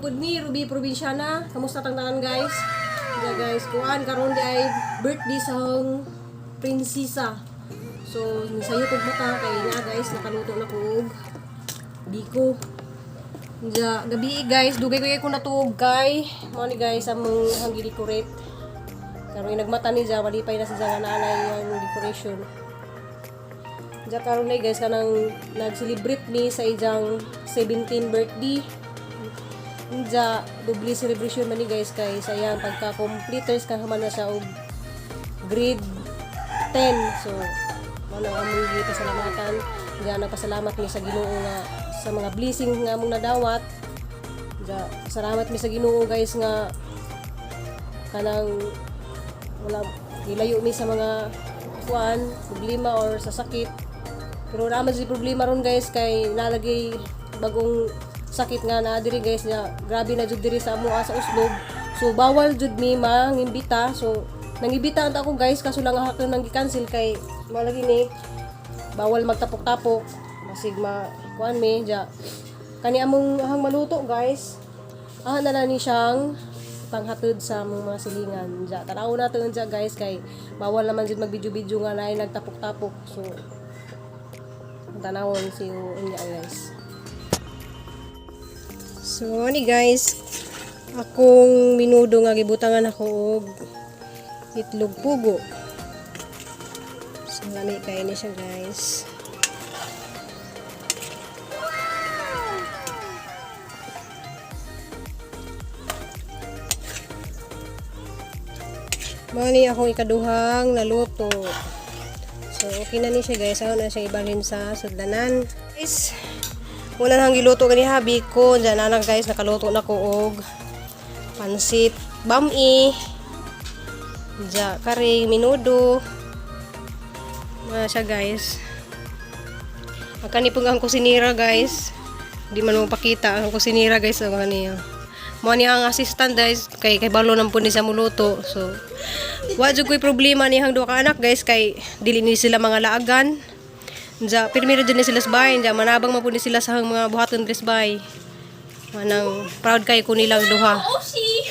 pud ni Ruby Probinsyana. Kamusta tang tanan, guys? Yeah, guys, kuan karon di ay birthday sa akong prinsesa. So, nisayo kog mata kay na guys, nakaluto na ko og biko. Ja, gabi guys, dugay ko ko natuog kay mao ni guys among hang decorate. Karon nagmata ni ja, walipay na sa nga naanay ang decoration. Ja karon na guys, kanang nag-celebrate ni sa ijang 17 birthday. Ja doble celebration man ni guys kay sa iyang pagka-completers kahaman na siya og grade 10. So mao nang among gipasalamatan. Ja nagpasalamat mi sa Ginoo nga sa mga blessing nga among nadawat. Ja salamat mi sa Ginoo guys nga kanang wala gilayo mi sa mga kuan problema or sa sakit, pero naman si problema ron guys kay nalagay bagong sakit nga naa diri guys nga grabe na jud diri sa amoa sa Oslob. So bawal jud mi mangimbita. So nangibita anta ako guys, kaso lang ako nang gi-cancel kay mao lagi ni bawal magtapok-tapok, masig ma kuan mi. Ja kani among ahang maluto guys, aha na lang ni siyang panghatod sa among mga silingan. Ja tanaw na to ja guys kay bawal naman jud mag-video-video nga naay nagtapok-tapok. So tanawon si unya guys. So ani guys, akong minudo nga gibutangan ako og itlog pugo. So lami kay ni siya guys. Mao ni akong ikaduhang naluto. So, okay na ni siya guys. Ako na siya ibalhin sa sudlanan. Guys, una nang giluto gani ha, biko. Diyan na guys, nakaluto na ko og pansit bami. Diya, kare, minudo. Na siya guys. Ang kani pong ang kusinira guys. Di man mo pakita ang kusinira guys. Ang kaniya. Mo ni ang assistant guys kay kay balo nang pud ni sa muluto. So wa jud ko'y problema ni hang duha ka anak guys kay dili ni sila mga laagan. Nja pirmi ra jud ni sila sa bahay, nja manabang man pud ni sila sa hang mga buhaton diri sa bahay. Manang proud kay ko nilang duha. Oshi!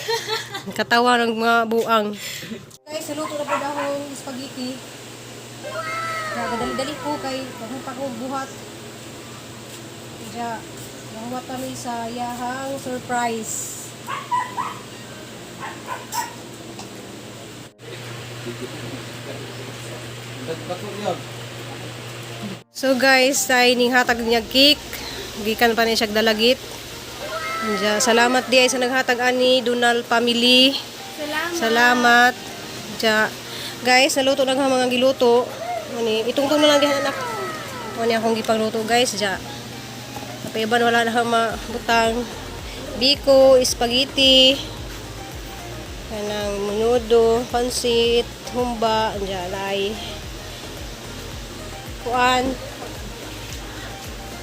Katawa ng mga buang. Guys, saluto na pud akong spaghetti. Dali-dali ko kay daghan pa ko buhat. Diya, nahuwat kami sa yahang surprise. So guys, ay ning hatag niya cake. Gikan pa ni siya dalagit. Diya, salamat di ay sa naghatag ani Donald family. Salamat. Salamat. Diya. Guys, naluto na ang mga giluto. Ani, itungtong na lang dihan anak. Ani akong gipangluto guys, diya. Kapaiban wala na akong mabutang. Biko, spaghetti, kanang menudo, pansit, humba, diya, lay. Kuan.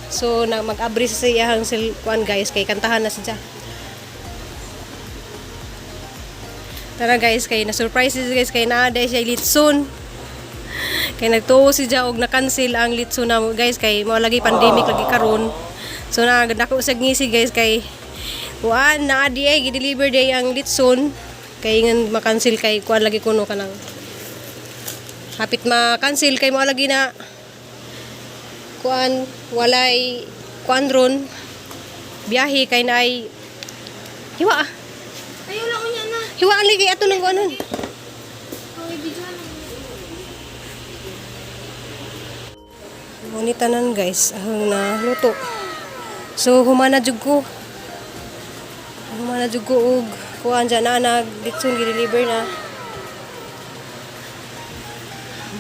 So, na mag-abri sa iyahang sil kuan guys kay kantahan na siya. Tara guys, kay na-surprise siya guys kay naa dai siya litson. Kay nagtuo si siya og na-cancel ang litson na guys kay mao lagi pandemic lagi karon. So na dako sa ngisi guys kay kuan naa di ay gi-deliver day ang litson kay ngan ma-cancel kay kuan lagi kuno kanang hapit ma-cancel kay mao lagi na kuan walay kuan ron biyahe kay naay hiwa ah. Ayaw lang unya na. Hiwa ang ligi ato nang kuanon. Okay, video na. Ngunit tanan guys, ang naluto. So humana jud ko. Humana jud ko og kuan dyan na nag litson gi-deliver na.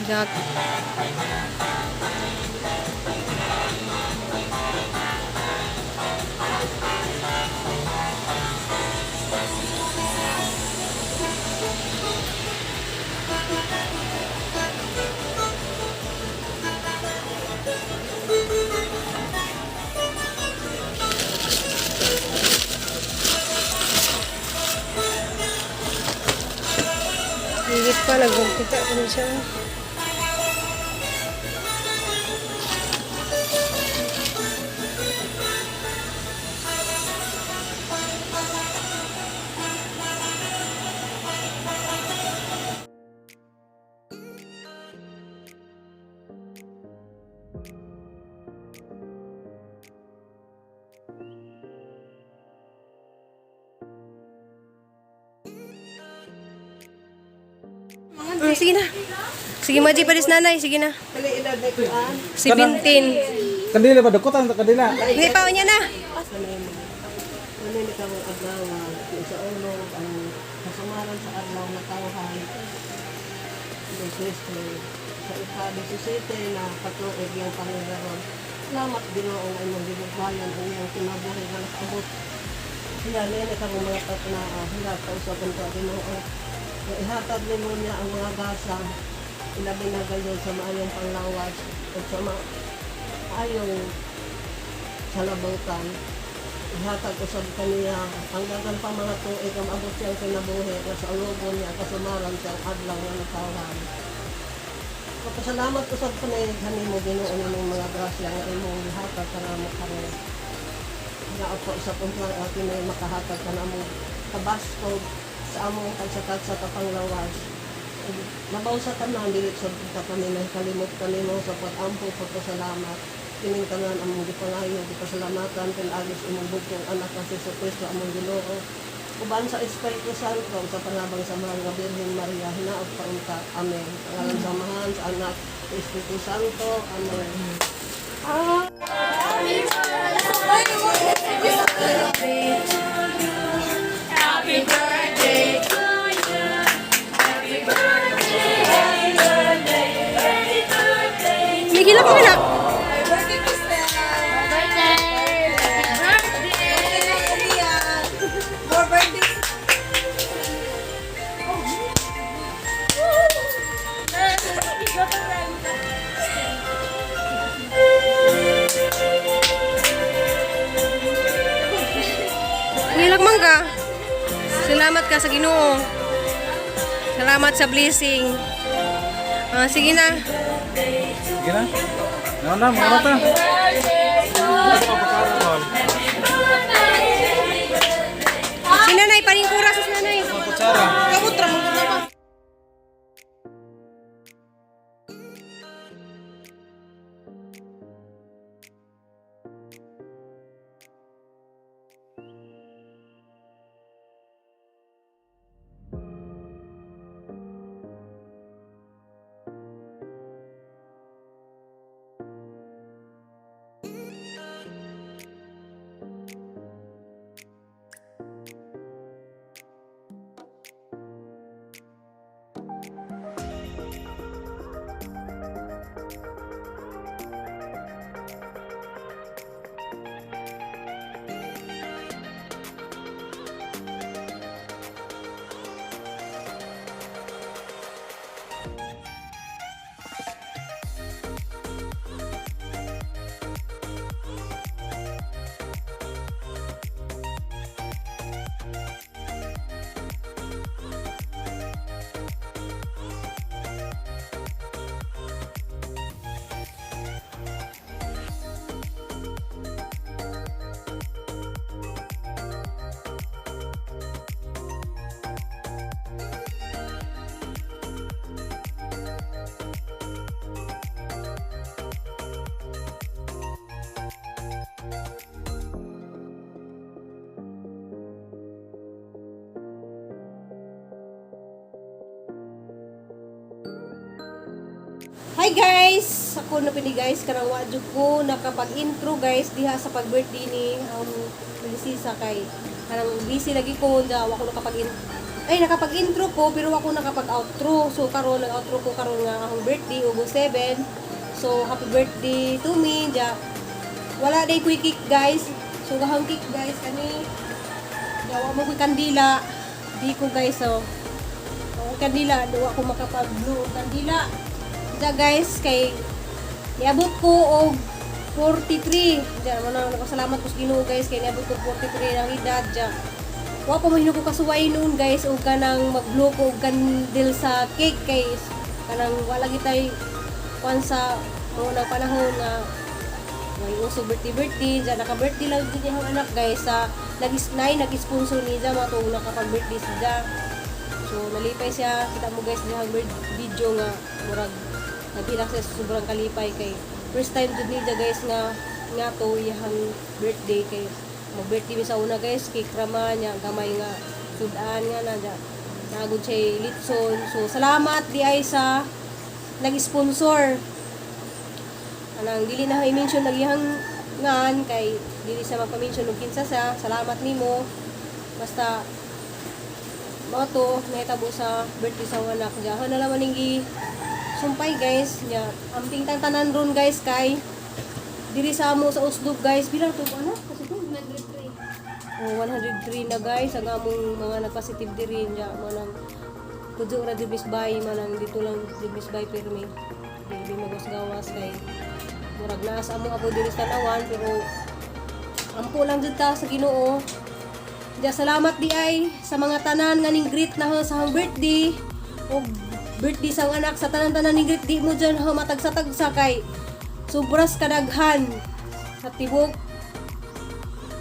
Jack. Higit pa nagbumpita ko na siya. Sige na. Sige, Maji, paris nanay. Sige na. 17. Kandila ba? Dukutan sa kandila. Hindi pa, niya na. Ano ni karong adlaw nga sa ulo ang kasumaran sa adlaw nga tawhan Jesus sa ika-17 na katuig yung Panginoon. Salamat Ginoo nga imong gibubayan ang iyang kinabuhi nga nakaabot. Siya nini karong mga tatna hila ka usapon ka Ginoo. Nga ihatag nimo niya ang mga gasa ilabi na gayon sa maayong panglawas ug sa maayong salabutan. Ihatag usab kaniya ang dagan pa mga tuig ang abot siyang kinabuhi nga sa ulogon niya kasumaran siyang adlaw nga natawhan. Mapasalamat usab ko na kanimo Ginoo nimong mga grasya nga imong gihatag kanamo karon. Nga ako sa untang atin ay makahatag kanamo kabaskog sa among pagsakat sa kapanglawas. Ug labaw sa tanan dili sa ta kami nakalimot kanimo sa pag-ampo pagpasalamat. Kining tanan among gipangayo gipasalamatan pinaagis imong bugtong anak nga si Jesu among Ginoo. Uban sa Espiritu Santo sa pangabang sa mahal nga Birhen Maria hinaot paunta. Amen. Pangalan sa Amahan, sa Anak, sa Espiritu Santo. Amen. May hilak mo anak. Ngilak man ka. Salamat ka sa Ginoo. Salamat sa blessing. Ah, sige na. Sige na. Na na, mga bata. Si nanay, paningkura sa nanay. Kutsara. Kabutra mo na pa. Hi guys! Ako na pini guys, karang wa jud ko nakapag-intro guys diha sa pag-birthday ni Prinsesa kay karang busy lagi ko da wa ko nakapag ay nakapag-intro ko pero wa ko nakapag-outro. So karon nag-outro ko karon nga akong birthday August 7. So happy birthday to me ja. Wala day ko'y cake guys. So gahang cake guys kani. Dawa mo ko'y kandila. Di ko guys so. Ang kandila, duwa ko makapag-blow og kandila. Diya guys, kay niabot ko og 43. Diya mo na nagpasalamat ko sa Ginoo guys kay niabot ko 43 ang edad diya. Wa pa man ko kasuway noon guys og kanang mag-blow ko og candle sa cake kay kanang wala gitay kuan sa mo nang panahon nga may uso birthday birthday diyan naka birthday lang din yung anak guys sa nag nay nag-sponsor ni diya mga tuong nakapag birthday siya. So nalipay siya, kita mo guys dihang video nga murag nagbilak siya sa sobrang kalipay kay first time jud niya guys nga nga to iyang birthday kay mag birthday mi sa una guys cake rama niya gamay nga sudan nga na dya. Nagod siya litson. So salamat di ay sa nag-sponsor. Anang dili na i-mention nagihang ngan kay dili sa magpa-mention og kinsa sa. Salamat nimo. Basta mao to nahitabo sa birthday sa akong anak. Diyan na naman ning gi sumpay, guys. Nya amping tang tanan ron, guys, kay diri sa amo sa Oslob, guys, pila to ano kasi to? 103. Oh, 103 na, guys, ang among mga nagpositive diri. Nya mo nang kudyo ra di bay manang dito lang di bay pirmi di magasgawas kay murag naa sa among apo diri sa Tanawan, pero ampo lang jud ta sa Ginoo. Diya, salamat di ay sa mga tanan nga ning greet na ho sa akong birthday o birthday sa akong anak, sa tanan-tanan ning greet di mo dyan ho matagsa-tagsa kay sobras kadaghan sa tibok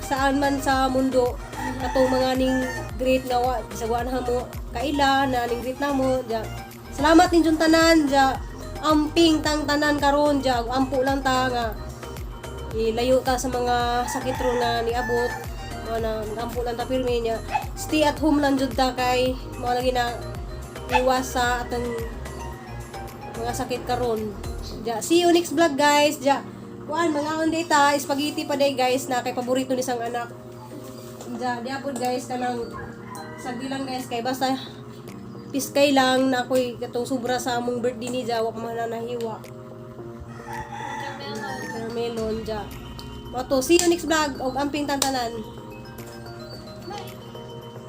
saan man sa mundo katong mga ning greet nga wa bisag wa na mo kaila na ning greet namo. Diya, salamat ninyong tanan. Diya, amping tang tanan karon. Diya, ampo lang ta nga ilayo ta sa mga sakit ron nga niabot mo na. Ampo lang ta pirmi niya, stay at home lang jud ta kay mo lagi na iwas sa atong mga sakit karon. Ja, see you next vlog, guys. Ja, kuan mga on ta spaghetti pa day, guys, na kay paborito ni sang anak. Ja, di apod, guys, kanang sagdi lang, guys, kay basta piskay lang na ako'y katong sobra sa among birthday ni Ja, wa pa man na nahiwa. Watermelon ja. Mato, see you next vlog og amping tantanan.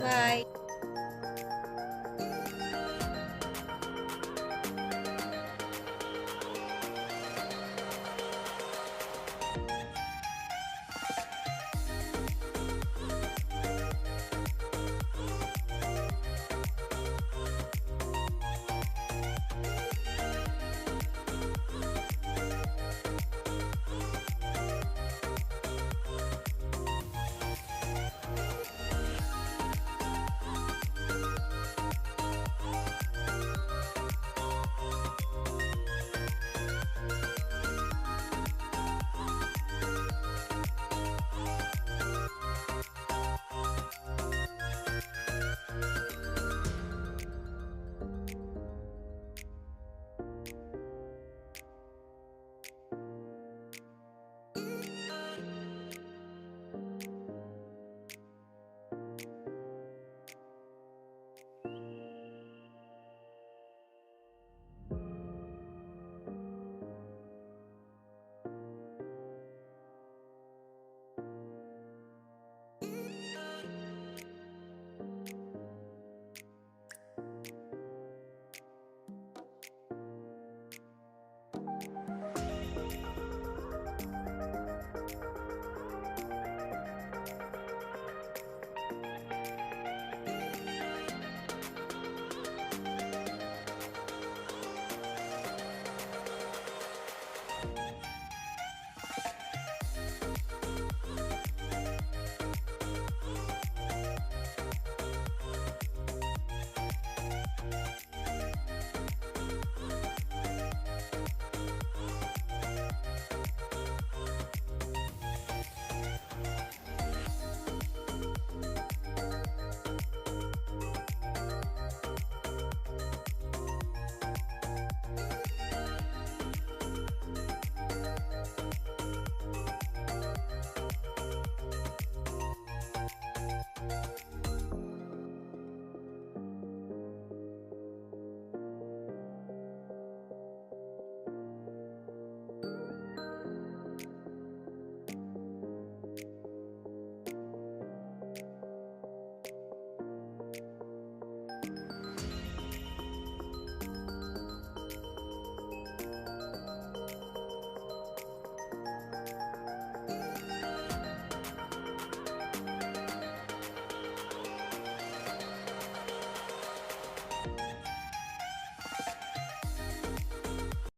Bye.